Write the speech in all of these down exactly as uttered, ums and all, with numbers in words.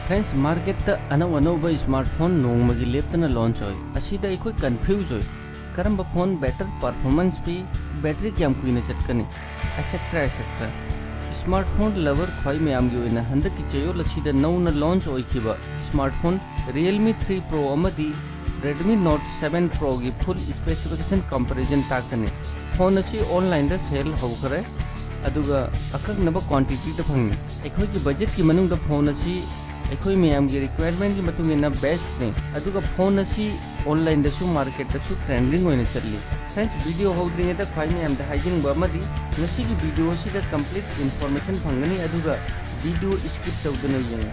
Friends, marketꯇ ꯑꯅꯧ ꯑꯅꯧꯕ smartphone ꯅꯣꯡꯃꯒꯤ ꯂꯦꯞꯇꯅ launch ꯑꯣꯏ꯫ ꯑꯁꯤꯗ ꯑꯩꯈꯣꯏ confuse ꯑꯣꯏ꯫ ꯀꯔꯝꯕ phone better performance ꯄꯤ, battery ꯀꯌꯥꯝ ꯀꯨꯏꯅ ꯆꯠꯀꯅꯤ, etcetera etcetera꯫ Smartphone lover ꯈ꯭ꯋꯥꯏ ꯃꯌꯥꯝꯒꯤ ꯑꯣꯏꯅ ꯍꯟꯗꯛꯀꯤ ꯆꯌꯣꯜ ꯑꯁꯤꯗ ꯅꯧꯅ launch ꯑꯣꯏꯈꯤꯕ smartphone Realme three Pro ꯑꯃꯗꯤ Redmi Note seven Proꯒꯤ full specification comparison ꯇꯥꯛꯀꯅꯤ꯫ Phone ꯑꯁꯤ onlineꯗ sale ꯍꯧꯈ꯭ꯔꯦ, ꯑꯗꯨꯒ ꯑꯀꯛꯅꯕ quantityꯗ ꯐꯪꯏ꯫ ꯑꯩꯈꯣꯏꯒꯤ budgetꯀꯤ ꯃꯅꯨꯡꯗ phone ꯑꯁꯤ ꯑꯩꯈꯣꯏ ꯃꯌꯥꯝꯒꯤ requirementꯀꯤ ꯃꯇꯨꯡ ꯏꯟꯅ bestꯅꯤ, ꯑꯗꯨꯒ phone ꯑꯁꯤ onlineꯗꯁꯨ marketꯇꯁꯨ trending ꯑꯣꯏꯅ ꯆꯠꯂꯤ꯫ Friends, video ꯍꯧꯗ꯭ꯔꯤꯉꯩꯗ ꯈ꯭ꯋꯥꯏ ꯃꯌꯥꯝꯗ ꯍꯥꯏꯖꯅꯤꯡꯕ ꯑꯃꯗꯤ, ꯉꯁꯤꯒꯤ video ꯑꯁꯤꯗ complete information ꯐꯪꯒꯅꯤ, ꯑꯗꯨꯒ video skip ꯇꯧꯗꯅ ꯌꯦꯡꯉꯨ꯫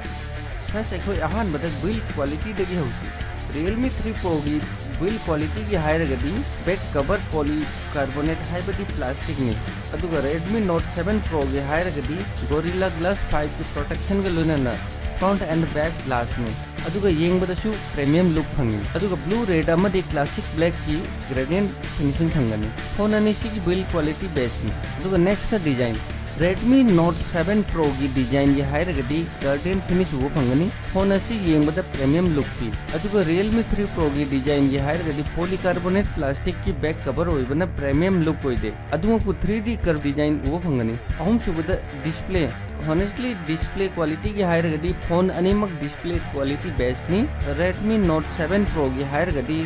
Friends, ꯑꯩꯈꯣꯏ ꯑꯍꯥꯟꯕꯗ build qualityꯗꯒꯤ ꯍꯧꯁꯤ꯫ Realme three Proꯒꯤ build qualityꯒꯤ ꯍꯥꯏꯔꯒꯗꯤ back cover polycarbonate ꯍꯥꯏꯕꯗꯤ plasticꯅꯤ, ꯑꯗꯨꯒ Redmi Note seven Proꯒꯤ ꯍꯥꯏꯔꯒꯗꯤ Gorilla Glass fiveꯀꯤ protectionꯒ ꯂꯣꯏꯅꯅ front and back glassꯅꯤ, ꯑꯗꯨꯒ ꯌꯦꯡꯕꯗꯁꯨ premium look ꯐꯪꯏ꯫ ꯑꯗꯨꯒ blue red ꯑꯃꯗꯤ classic blackꯀꯤ gradient finishing ꯐꯪꯒꯅꯤ꯫ Phone ꯑꯅꯤꯁꯤꯒꯤ build quality bestꯅꯤ꯫ ꯑꯗꯨꯒ next design, Redmi Note seven Proꯒꯤ designꯒꯤ ꯍꯥꯏꯔꯒꯗꯤ gradient finish ꯎꯕ ꯐꯪꯒꯅꯤ꯫ Phone ꯑꯁꯤ ꯌꯦꯡꯕꯗ premium look ꯄꯤ꯫ ꯑꯗꯨꯒ Realme three Proꯒꯤ designꯒꯤ ꯍꯥꯏꯔꯒꯗꯤ polycarbonate plasticꯀꯤ back cover ꯑꯣꯏꯕꯅ premium look ꯑꯣꯏꯗꯦ꯫ ꯑꯗꯨꯃꯛꯄꯨ three D curve design ꯎꯕ ꯐꯪꯒꯅꯤ꯫ ꯑꯍꯨꯝꯁꯨꯕꯗ display꯫ Honestly, display qualityꯒꯤ ꯍꯥꯏꯔꯒꯗꯤ phone ꯑꯅꯤꯃꯛ display quality bestꯅꯤ꯫ Redmi Note seven Proꯒꯤ ꯍꯥꯏꯔꯒꯗꯤ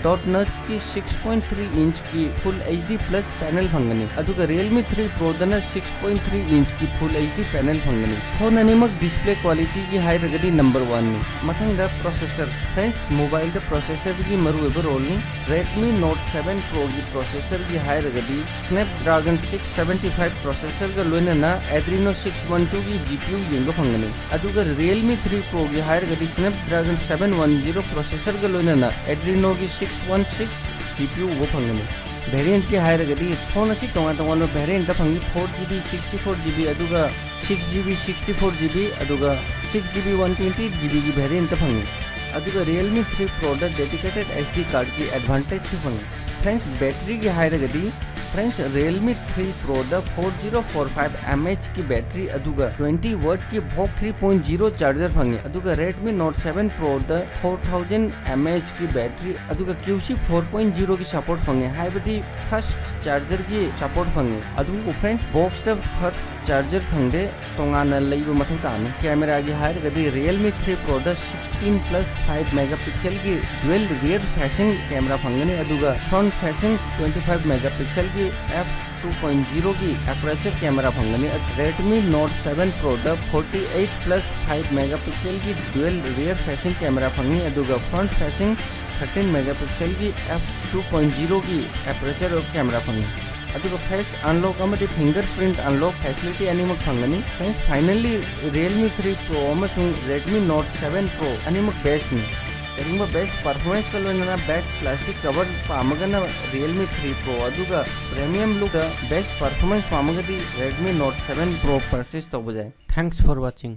dot notchꯀꯤ six point three inchꯀꯤ full HD plus panel ꯐꯪꯒꯅꯤ, ꯑꯗꯨꯒ Realme three Proꯗꯅ six point three inchꯀꯤ full HD panel ꯐꯪꯒꯅꯤ꯫ Phone ꯑꯅꯤꯃꯛ display qualityꯒꯤ ꯍꯥꯏꯔꯒꯗꯤ number oneꯅꯤ꯫ ꯃꯊꯪꯗ processor꯫ Friends, mobileꯗ processorꯒꯤ ꯃꯔꯨꯑꯣꯏꯕ roleꯅꯤ꯫ Redmi Note seven Proꯒꯤ processorꯒꯤ ꯍꯥꯏꯔꯒꯗꯤ Snapdragon six seventy five processorꯒ ꯂꯣꯏꯅꯅ Adreno six one twoꯒꯤ GPU ꯌꯦꯡꯕ ꯐꯪꯒꯅꯤ, ꯑꯗꯨꯒ Realme three Proꯒꯤ ꯍꯥꯏꯔꯒꯗꯤ Snapdragon seven one zero processorꯒ ꯂꯣꯏꯅꯅ Adrenoꯒꯤ six one six GPU ꯎꯕ ꯐꯪꯒꯅꯤ꯫ Variantꯀꯤ ꯍꯥꯏꯔꯒꯗꯤ phone ꯑꯁꯤ ꯇꯣꯉꯥꯟ ꯇꯣꯉꯥꯟꯕ variantꯇ ꯐꯪꯏ, four GB, sixty four GB, ꯑꯗꯨꯒ six GB, sixty four GB, ꯑꯗꯨꯒ six GB, one twenty GBꯒꯤ variantꯇ ꯐꯪꯏ꯫ ꯑꯗꯨꯒ Realme three Proꯗ dedicated SD cardꯀꯤ advantageꯁꯨ ꯐꯪꯏ꯫ Friends, batteryꯒꯤ ꯍꯥꯏꯔꯒꯗꯤ Friends, Realme three Pro ꯗ four zero four five mAh ꯀꯤ battery ꯑꯗꯨꯒ twenty watt ꯀꯤ Vox three point zero charger ꯐꯪꯉꯤ꯫ ꯑꯗꯨꯒ Redmi Note seven Pro ꯗ four thousand mAh ꯀꯤ battery ꯑꯗꯨꯒ QC four point zero ꯒꯤ support ꯐꯪꯉꯤ, ꯍꯥꯏꯕꯗꯤ fast charger ꯒꯤ support ꯐꯪꯉꯤ꯫ ꯑꯗꯨꯕꯨ friends, box ꯇ fast charger ꯐꯪꯗꯦ, ꯇꯣꯉꯥꯟꯅ ꯂꯩꯕ ꯃꯊꯧ ꯇꯥꯅꯤ꯫ Camera ꯒꯤ ꯍꯥꯏꯔꯒꯗꯤ Realme three Pro ꯗ sixteen plus five megapixel ꯒꯤ dual rear facing camera ꯐꯪꯒꯅꯤ, ꯑꯗꯨꯒ front facing twenty five megapixel ꯒꯤ f two point zero ꯒꯤ aperture camera ꯐꯪꯒꯅꯤ꯫ Redmi Note seven Pro ꯗ forty eight plus five megapixel ꯒꯤ dual rear facing camera ꯐꯪꯉꯤ, ꯑꯗꯨꯒ front facing thirteen megapixel ꯒꯤ f two point zero ꯒꯤ aperture camera ꯐꯪꯉꯤ꯫ ꯑꯗꯨꯒ face unlock ꯑꯃꯗꯤ fingerprint unlock facility ꯑꯅꯤꯃꯛ ꯐꯪꯒꯅꯤ꯫ Friends, finally, Realme three Pro ꯑꯃꯁꯨꯡ Redmi Note seven Pro ꯑꯅꯤꯃꯛ best ꯅꯤ꯫ ꯀꯔꯤꯒꯨꯝꯕ best performance ꯀ ꯂꯣꯏꯅꯅ best plastic cover ꯄꯥꯝꯃꯒꯅ Realme three Pro, ꯑꯗꯨꯒ premium look ꯗ best performance ꯄꯥꯝꯃꯒꯗꯤ Redmi Note seven Pro purchase ꯇꯧꯕ ꯌꯥꯏ꯫ Thanks for watching.